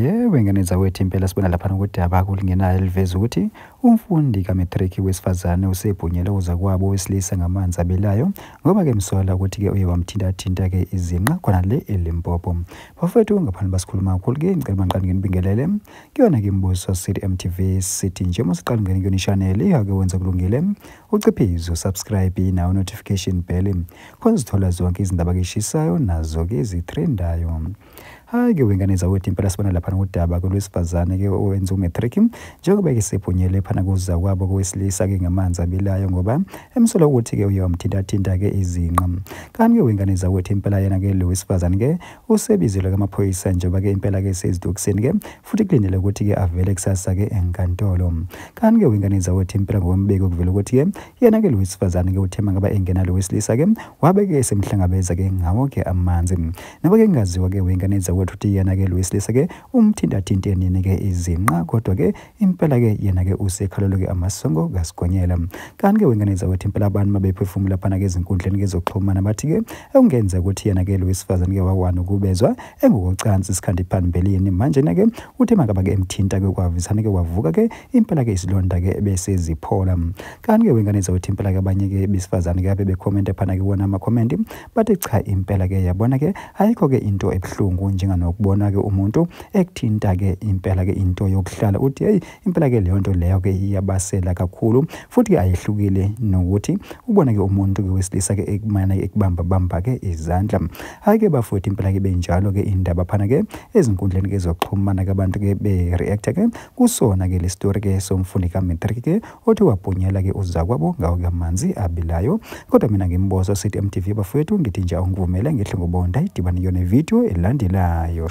Yebo, ingane zawethu impela sibona laphana kudaba kulingenayo liveza ukuthi umfundi ka-matric wesifazane usebhunyelwe ukuza kwabo wesilisa ngamanzi abelayo ngoba-ke msola ukuthi-ke uye wamthintathinta-ke izinqa khona le eLimpopo. Bafowethu ngaphandle basikhuluma kakhulu-ke ngicela manqane nginibingelele kuyona-ke imibuzo sithi MTV sithi nje uma siqala ungene kuyona ishaneli ake wenza kulungile uciphize usubscribe nawo notification bell khona zithola zonke izindaba eshishayo nazo-ke ezithrendayo. Hayi-ke wengane zawethu impela sibona laphana kudaba lwesifazane-ke owenza umatric njengoba-ke sebhunyelwe phana kuza kwabo kowesilisa-ke ngamanzi abelayo ngoba emsola ukuthi-ke uye wamthintathinta-ke izinqa. Kanti-ke wengane zawethu impela yena-ke lo wesifazane-ke usebizelwe kamaphoyisa njengoba-ke impela-ke sezidokiseni-ke futhi kulindele ukuthi-ke avele kusasa-ke enkantolo. Kanti-ke wengane zawethu impela ngokwembeko kuvela ukuthi-ke yena-ke lo wesifazane-ke uthema ngaba engena lo wesilisa-ke wabe-ke semhlangabeza-ke ngawo-ke amanzi. Nabo-ke kungaziwa-ke wengane zawethu ukuthi yena-ke lo wesilisa-ke umthintathinte nini-ke izinqa kodwa-ke impela-ke yena-ke usekhalelwe-ke amasongo kasigonyela. Kanti-ke wengane zawethu impela abantu mabephefumula phana-ke ezinkundleni-ke zokuxhumana bathi-ke ekungenzeka ukuthi yena-ke lo wesifazane-ke wakwana ukubezwa engokocansi isikhathi phambilini manje-ke uthi makaba-ke emthinta-ke kwavisane-ke wavuka-ke impela-ke isilonda-ke bese ziphola. Kanti-ke wengane zawethu impela-ke abanye-ke besifazane-ke abe bekhomenta phana-ke wona amakhomenti bathi cha impela-ke yabona-ke ayikho-ke into ebuhlungu njenganokubona-ke umuntu ekuthinta-ke impela-ke into yokuhlala uthi hey impela-ke leyo nto leyo-ke iyabasela kakhulu futhi-ke ayehlukile nokuthi ubone-ke umuntu-ke wesilisa-ke ekumana ekubamba-bamba-ke izandla. Hhayi-ke bafowethu impela-ke benjalo-ke indaba phana-ke ezinkundleni-ke zokuxhumana-ke abantu-ke be-react-a-ke kusona-ke le story-ke somfundi ka-matric-ke othi wabhunyela-ke uzakwabo ngawo-ke amanzi abilayo. Kodwa mina ngimboza sithi MTV bafowethu ngithi nje angivumele ngihle ngobonda idibane yona ividiyo elandelayo.